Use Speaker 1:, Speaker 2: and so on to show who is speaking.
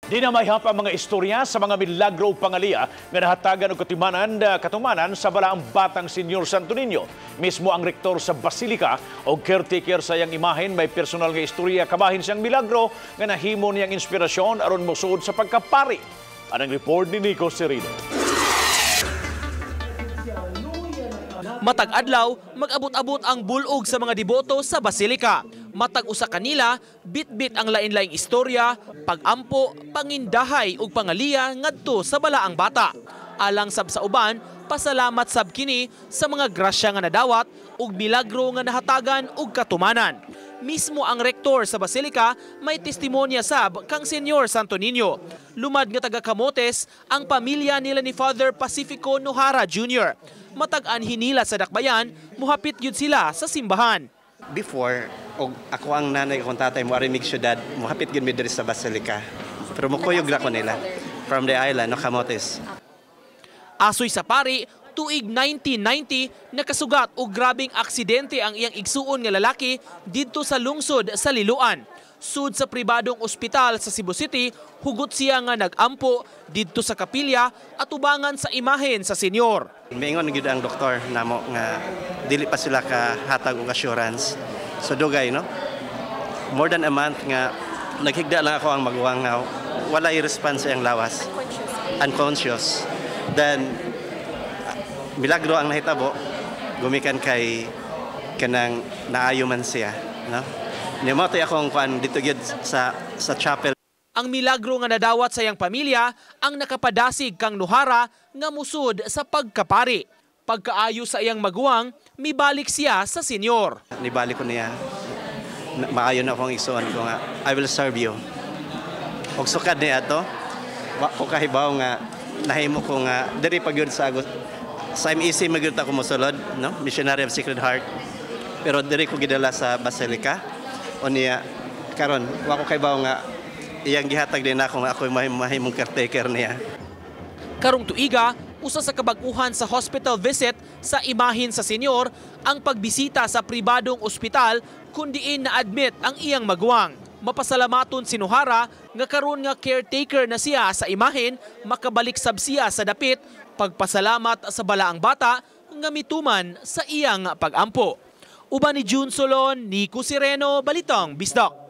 Speaker 1: Di na mahihap ang mga istorya sa mga milagro ug pangaliya nga nahatagan og katumanan sa balaang batang Senyor Santo Niño. Mismo ang rektor sa Basilika o caretaker sa iyang imahen may personal nga istorya kabahin siyang milagro nga nahimo niyang inspirasyon aron mosuod sa pagkapari. Anang report ni Nico Serino.
Speaker 2: Matag adlaw, mag-abot-abot ang bulog sa mga deboto sa Basilika. Matag usa kanila, bitbit ang lain-laing istorya, pag-ampo, pangindahay ug pangaliya ngadto sa balaang bata. Alang sab sa uban, pasalamat sab kini sa mga grasya nga nadawat ug milagro nga nahatagan ug katumanan. Mismo ang rektor sa Basilika may testimonya sab kang Senyor Santo Niño. Lumad nga taga Camotes ang pamilya nila ni Father Pacifico Nohara Jr. Matag-an hinila sa Dakbayan, muhapit gyud sila sa simbahan.
Speaker 3: Before, og ako ang nanay, akong tatay mo ari mig syudad, mohapit gyud mi diri sa Basilika. Pero mukuyog ra ko nila from the island no Camotes.
Speaker 2: Asoy sa pari, tuig 1990 nakasugat og grabeng aksidente ang iyang igsuon nga lalaki didto sa lungsod sa Liloan. Sud sa pribadong ospital sa Cebu City, hugot siya nga nag-ampo didto sa kapilya at ubangan sa imahen sa senyor.
Speaker 3: Miingon gyud ang doktor namo nga dili pa sila kahatag og assurance. So dugay no. More than a month nga naghigda lang ako ang maguwang nga walay response ang lawas. Unconscious. Then milagro ang nahitabo gumikan kay kanang naayo man siya, no? Nimo akong kuan dito gyud sa chapel.
Speaker 2: Ang milagro nga nadawat sa iyang pamilya ang nakapadasig kang Nuhara nga musud sa pagkapari. Pagkaayo sa iyang maguwang, mibalik siya sa senyor.
Speaker 3: Nibalik ko niya. Maayo na akong igsuon ko nga I will serve you. Og sukad niya ato, wa ko kahibaw nga nahimo ko nga diri pa gyud sa MEC magyud ako mosulod, no? Missionary of Sacred Heart. Pero diri ko gidala sa Basilica. O niya karon wa ko kahibaw nga iyang gihatag din ako nga ako mahimong caretaker niya.
Speaker 2: Karong tuiga, usa sa kabag-uhan sa hospital visit sa imahin sa senyor ang pagbisita sa pribadong ospital kung diin na-admit ang iyang maguwang. Mapasalamaton si Nohara nga karon nga caretaker na siya sa imahen, makabalik sab siya sa dapit pagpasalamat sa balaang bata nga mituman sa iyang pagampo. Uban ni June Solon, Nico Sireno, Balitang Bisdak.